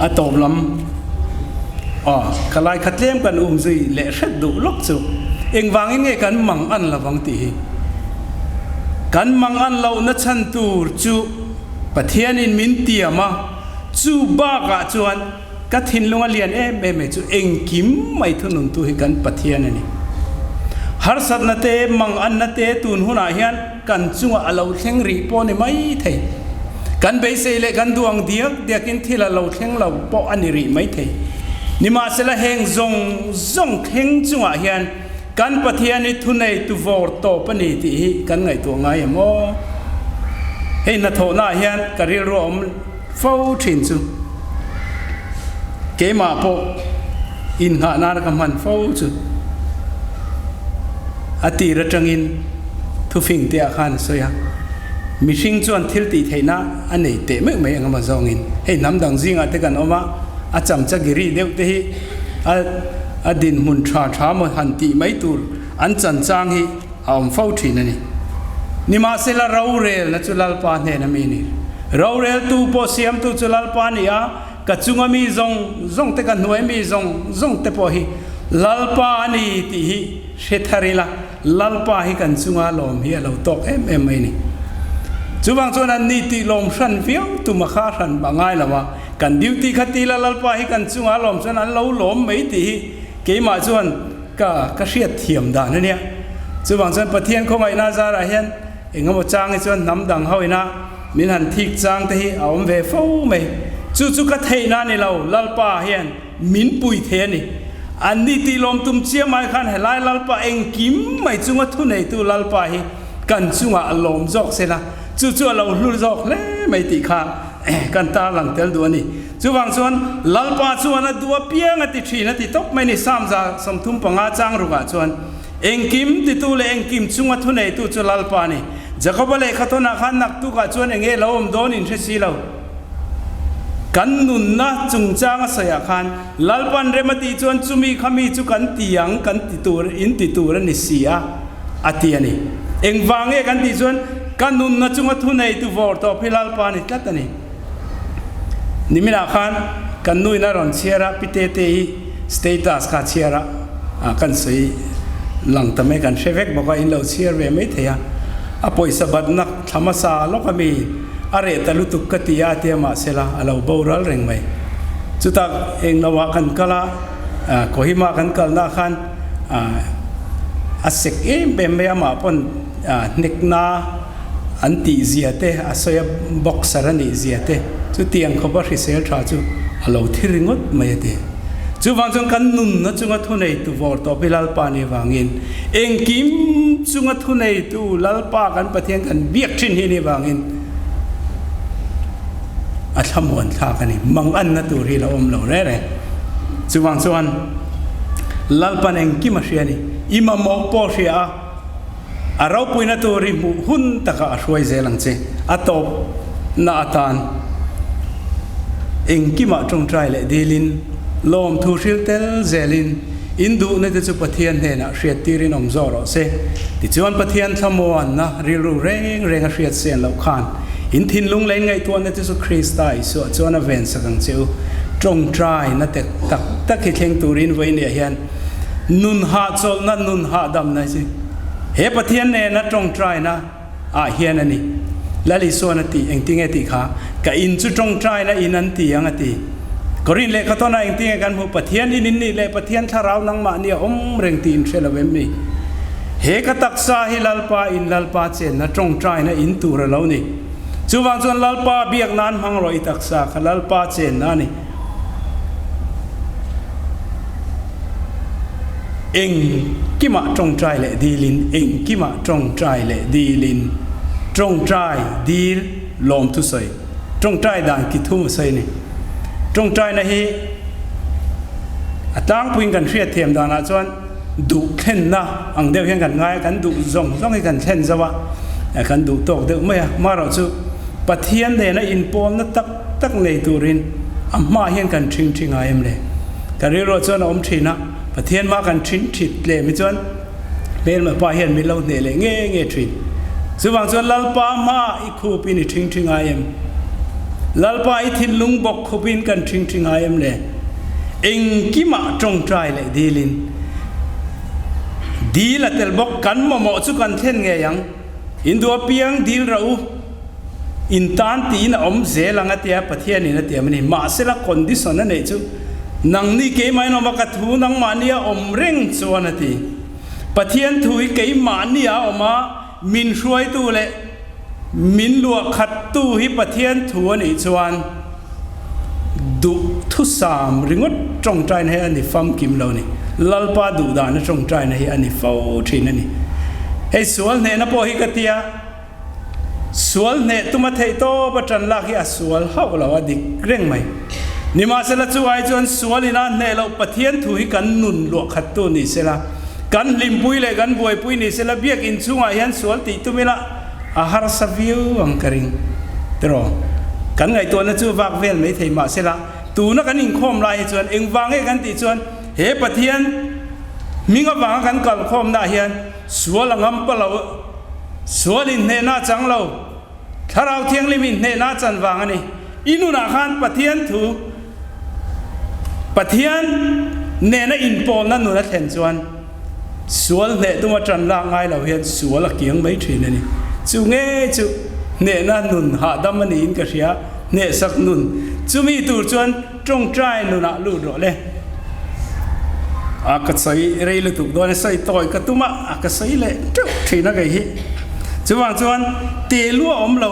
A tawp lam aw ka lai kha tlem kan um zui leh hret duh lawk chu engvangin nge kan mang an lovang tih hi. Kan mang an lohna chhan tur chu Pathianin min tiam a, chu bakah chuan Ka thinlung a lian em em mai chu engkim mai thununtu hi kan Pathian a ni. Harsatna te, manganna te tun hunah hian kan chungah a lo thleng rih pawh a ni mai thei. Kan beisei leh kan duh ang diak diakin thil a lo thleng lo pawh a ni rih mai thei. Nimahsela heng zawng zawng thleng chungah hian kan Pathian hi thunei tu vawr tawp a ni tih hi kan ngaihtuah ngai em aw? Hei hnathawhnaah hian ka rilru a awm. Fo thin chu keimah pawh innghah nana ka hman fo chu a tir atangin thufing te ah khan a sawi a, mihring chuan thil tih theihna a nei teh meuh mai eng emaw zawngin hei hnam dang zingah te kan awm a, a chamchagiri deuh te hi a a dinhmun tha tha maw han tih mai tur an chanchang hi a awm fo thin a ni. Nimahsela rorelna chu Lalpa hnena mi ni. Roreltu pawh siamtu chu Lalpa a ni a, ka chunga mi zawng zawng te, ka hnuai mi zawng zawng te pawh hi Lalpa a ni tih hi hre thar ila, Lalpa hi kan chunga lawm hi a lo tawk em em mai a ni. Chuvang chuan an ni tih lawm hran viau tum a kha hran a ngai lo a, kan duty kha ti ila Lalpa hi kan chunga lawm chuan an lo lawm mai tih hi keimah chuan Ka ka hriat thiam dan a nia. Chuvang chuan Pathian khawngaihna zarah hian eng emaw chang hi chuan hnam dang ho ina min han thik chang te hi a awm ve fo mai. Chu chu ka theihna a ni lo, Lalpa hian min pui thei a ni. An ni tih lawm tum chiam ai khan helai Lalpa engkim mai chunga thuneitu Lalpa hi kan chungah a lawm zawk se la, chu chu a lo hlu zawk hle mai tih kha kan tarlang tel duh a ni. Chuvang chuan Lalpa chuan a duh apiang a ti thin a ti tawp mai ni. Psalm 35 chang rukah chuan, Engkim titu leh engkim chunga thuneitu chu Lalpa a ni. Jakoba lehkha thawnah khan naktukah chuan eng nge lo awm dawn in hre si lo. Kan nunna chungchang a sawiah khan Lalpa'n rem a tih chuan chumi kha mi chu kan ti ang, kan ti tur, in ti tur a ni si a, a ti a ni. Engvang nge kan tih chuan ka nunna chunga thuneitu vawr tawp hi Lalpa a ni tlat a ni. Niminah khan kan nuin a rawn chhiar a, Pi Tete hi status kha a chhiar a, kan sawi lang ta mai, kan hre vek bawk a, in lo chhiar ve mai thei a. A pawisa batna thla hmasa lawk a mi a reh ta lutuk ka ti a, a tia mahsela a lo boral reng mai. Chutah englo ah kan kal a, Kohima kan kalna khan a sek em em mai a, amah pawn hnekna An tih zia te, a sawi a boxer a nih zia te, chutiang khawpa hrisel tha chu a lo thi ringawt mai a ti. Chuvang chuan kan nunna chunga thuneitu vawr tawp hi Lalpa nih vangin, engkim chunga thuneitu Lalpa kan Pathian kan biak thin hi nih vangin a thlamuan thlak a ni. Manganna tur hi lo awm lo reng reng. Chuvang chuan Lalpan engkim a hria a ni. I mamawh pawh a hria a. A ropuina tur i hmuh hun takah a hruai zel ang che. A tawpna atan engkimah tawngtai leh dilin, lawmthu hril tel zelin, in duhna te chu Pathian hnenah hriattirin awm zawk rawh se. Tichuan Pathian thlamuanna rilru reng reng a hriat sen loh khan in thinlung leh in ngaihtuahna te chu Krista Isua chuan a vensak ang che u. Tawngtaina te tak tak hi thleng turin vawiin hian Nun hahchawlhna, nun hahdamna hi he Pathian nena tawngtaina ah hian a ni. Lal Isuan a ti, engtinge tih kha? Ka in chu tawngtaina in an ti ang a ti. Korin lehkha tawnah engtinge kan hmuh? Pathian in in nih leh Pathian thlarau nangmahni a awm reng tih in hre lo em ni? He ka taksa hi Lalpa in Lalpa chenna tawngtaina in tur a lo ni. Chuvang chuan Lalpa biak nan hmang rawh i taksa kha Lalpa chenna a ni. Engkimah tawngtai leh dilin, engkimah tawngtai leh dilin, tawngtai dil lawm thusawi, tawngtai dan ki thum a sawi a ni. Tawngtaina hi a tlangpuiin kan hriatthiam danah chuan duh thlenna ang deuh hian kan ngai a, kan duh zawng zawng hi kan thlen zo a, kan duh tawk deuh mai a. Amaherawhchu Pathian nena inpawlna tak tak nei turin a hmaah hian kan ṭhing ṭhi ngai em le? Ka rilruah chuan a awm ṭhin a, Pathian hma kan ṭhin ṭhit tlem hi chuan hmelma pa hian min lo hneh leh nge nge ṭhin. Chuvang chuan Lalpa hmaah i khupin i ṭhing ṭhi ngai em? Lalpa i thinlung bawk khupin kan ṭhing ṭhi ngai em le? Engkimah ṭawngṭai leh dilin dil a tel bawk, kan mamawh chu kan thlen ngei ang. In duh apiang dil rah u, in tan tiin a awm zel ang a tia Pathianin a tiam a ni. Mahsela condition a neih chu nangni keimah in awm a, ka thu nangmahni a awm reng chuan a ti. Pathian thu hi keimahni a awm a, min hruaitu leh min luah khattu hi Pathian thu a nih chuan duh thusam ringawt tawngtaina hi a ni famkim lo ni. Lalpa duhdana tawngtaina hi a ni fo thin a ni. Hei sual hnehna pawh hi ka tia, sual hneh tuma theih tawp a tan lak hi a sual hauh lo, a dik reng mai. Nimahsela chu ai chuan sual ina hneh loh Pathian thu hi kan nun luah khattu ni sela, kan hlimpui leh kan buaipui ni sela, biakinn chhungah hian sual tih tum ila, A harsa viau ang ka ring tiraw? Kan ngaihtuahna chu vak vel mai thei mahsela tuna kan inkhawm lai hi chuan engvang nge kan tih chuan he Pathian hming avanga kan kalkhawmnaah hian sual a ngam pa lo, sual inhnehna a chang lo, Thlarau Thianghlim inhnehna a chan vang a ni. I nunah khan Pathian thu, Pathian nena inpawlna nun a thlen chuan, Sual hneh tuma ṭan lak ngai lo hian sual a kiang mai ṭhin a ni. Chu ngei chu hnehna nun hahdam a niin ka hria, hnehsak nun. Chumi tur chuan ṭawngṭai nunah lut rawh le. A ka sawi rei lutuk dawn e, sawi tawi ka tum a, a ka sawi leh ṭeuh ṭhin a kei hi. Chuvang chuan te lu a awm lo,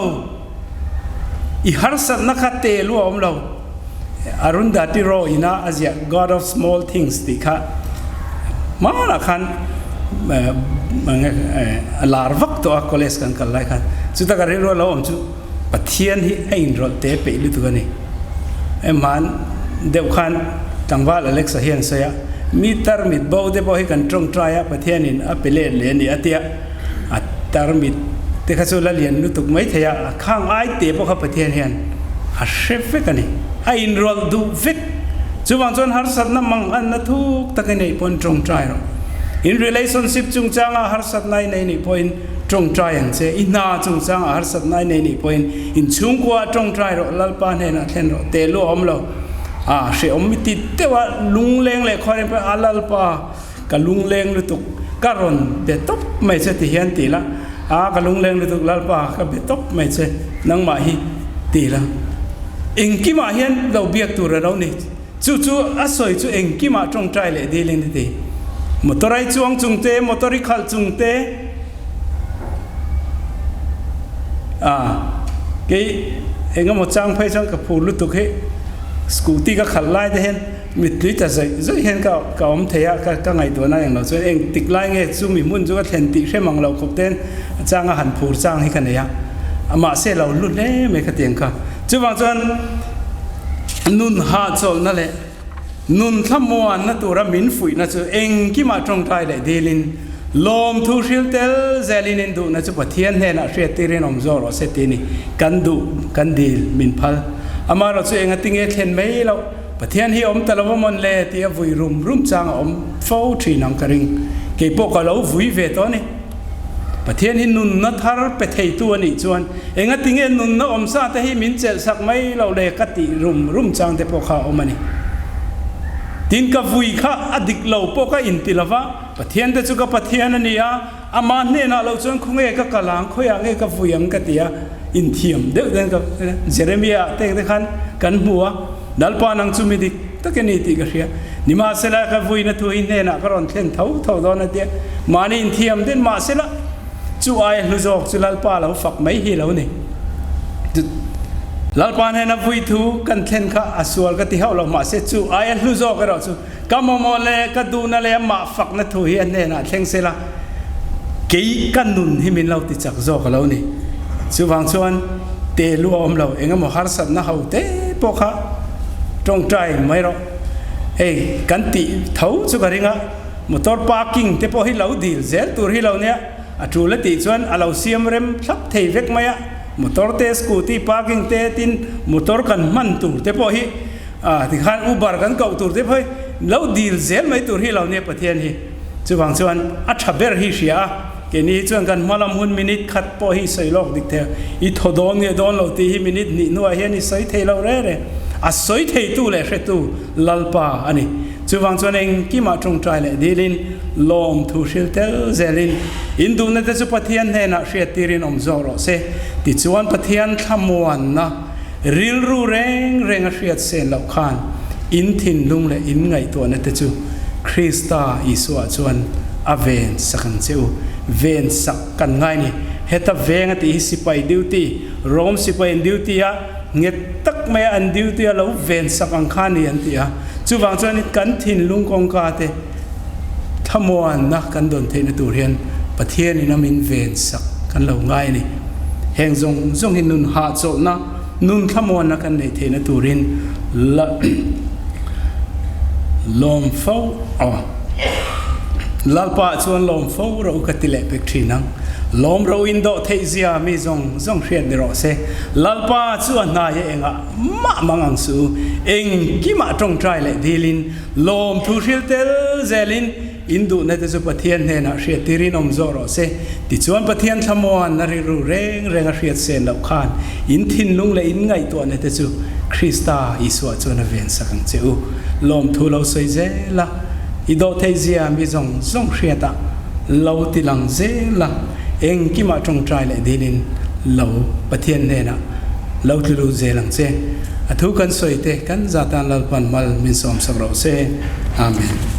i harsatna kha te lu a awm lo. Arundhati Roy ina a ziah God of Small Things tih kha hmanah khan a lar vak tawh a college kan kal lai khan. Chuta ka rilru a lo awm chu Pathian hi a inrawlh te peih lutuk a ni. Hman deuh khan tlangval Alexa hian a sawi a, mi tarmit bo te pawh hi kan tawngtai a, Pathianin a pe let leh a ni a tia a tarmit te kha chu la lian lutuk mai thei a, a khang ai te pawh kha Pathian hian a hre vek a ni, a inrawlh duh vek. Chuvang chuan harsatna mang anna thuk tak i neih pawhin tawngtai rawh. In relationship chungchanga harsatna i nei nih pawhin tawngtai ang che, i hna chungchanga harsatna i nei nih pawhin in chhungkua tawngtai rawh, Lalpa hnenah thlen rawh, te lu a awm lo. A hrehawm i ti deuh a, lungleng leh khuarin pawhin a Lalpa, Ka lungleng lutuk ka rawn be tawp mai che ti hian ti la, a ka lungleng lutuk Lalpa ka be tawp mai che nangmah hi ti la. Engkimah hian lo biak tur a lo ni. Chu chu a sawi chu engkimah tawngtai leh dilin a ti. Motor ai chuang chung te, motor i khalh chung te, a kei engemaw chang phei chuan ka phur lutuk hi scooty ka khalh lai te hian Mittui ta zawih zawih hian ka ka awm thei a, ka ka ngaihtuahna eng lo chuan eng tik lai nge chu mi hmun chu ka thlen tih hrem ang lo khawp ten a changa han phur chang hi ka nei a, mahse lo hlu hle mai ka tiang kha. Chuvang chuan nun hahchawlhna leh nun thlamuanna tura min fuihna chu engkimah tawngtai leh dilin lawmthu hril tel zelin in duhna chu Pathian hnenah hriattirin awm zawk rawh se tih a ni. Kan duh, kan dil, min phal. Amaherawhchu engatinge thlen mai loh. Pathian hi awm ta lo amawn le tih a vui rum rum chang a awm fo thin ang ka ring. Kei pawh ka lo vui ve tawh a ni. Pathian hi nunna thar pe theitu a nih chuan engatinge nunna awm sa te hi min chelh sak mai lo le ka tih rum rum chang te pawh kha a awm a ni. Tin ka vui kha a dik lo pawh ka inti lo va. Pathian te chu ka Pathian a ni a, Amah hnenah lo chuan khawnge ka kal ang, khawiah nge ka vui ang ka ti a, inthiam deuh ten ka Jeremia te te khan kan hmu a, Lalpa nang chu mi dik tak i ni tih ka hria, nimahsela ka vuina thu hi hnenah ka rawn thlen tho tho dawn a tia, mahni inthiam den mahsela chu aia hlu zawk chu Lalpa lo fak mai hi lo ni. Lalpa hnena vui thu kan thlen kha a sual ka ti hauh lo, mahse chu aia hlu zawk erawh chu Ka mamawh leh ka duhna leh amah fakna thu hi a hnenah thleng se la, kei ka nun hi min lo ti chak zawk a lo ni. Chuvang chuan te lu a awm lo, eng emaw harsatna ho te pawh kha tawngtai mai rawh. Hei kan tih tho chu ka ring a, motor parking te pawh hi lo dil zel tur hi lo nia, a tul a tih chuan a lo siam rem thlap thei vek mai a, motor te scooty parking te tin motor kan hman tur te pawh hi A, tikhan Uber kan koh tur te phei lo dil zel mai tur hi lo nia Pathian hi. Chuvang chuan a tha ber hi hria a, keini hi chuan kan hma lam hun minute khat pawh hi sawi lawk dik thei a, i thaw dawn nge dawn lo tih hi minute hnih hnuah hian i sawi thei lo re re. A sawi theitu leh hretu Lalpa a ni. Chuvang chuan engkimah tawngtai leh dilin lawmthu hril tel zelin in duhna te chu Pathian hnenah hriattirin awm zawk rawh se. Tichuan Pathian thlamuanna. Rilru reng reng a hriat sen loh khan in thinlung leh in ngaihtuahna te chu Krista Isua chuan a ven sak ang che u. Ven sak kan ngai ni. Heta veng a tih hi sipai duty, Rome sipai an duty a, nghet tak maia an duty a lo ven sak ang kha ni an ti a. Chuvang chuan kan thinlung kawngka te thlamuanna kan dawn theihna tur hian Pathianin a min ven sak kan lo ngai a ni. Heng zawng zawng hi nun hahchawlhna, nun thlamuanna kan neih theihna turin la lawm fo aw. Lalpa chuan lawm fo ro ka ti leh pek thin ang. Lawm ro in dawh theih zia mi zawng zawng hriat ni rawh se. Lalpa chu a hnai a engah mah mang ang suh u. Engkimah tawngtai leh dilin lawmthu hril tel zelin In duhna te chu Pathian hnenah hriattirin awm zawh rawh se. Tichuan Pathian thlamuan a rilru reng reng a hriat sen loh khan in thinlung leh in ngaihtuahna te chu Krista Isua chuan a vensak ang che u. Lawmthu lo sawi zel a, i dawhtheih zia mi zawng zawng hriatah lo ti lang zel a, engkimah tawngtai leh dilin lo Pathian hnenah lo tlu lut zel ang che. A thu kan sawi te kan zatan Lalpan mal min sawmsak rawh se. Amen.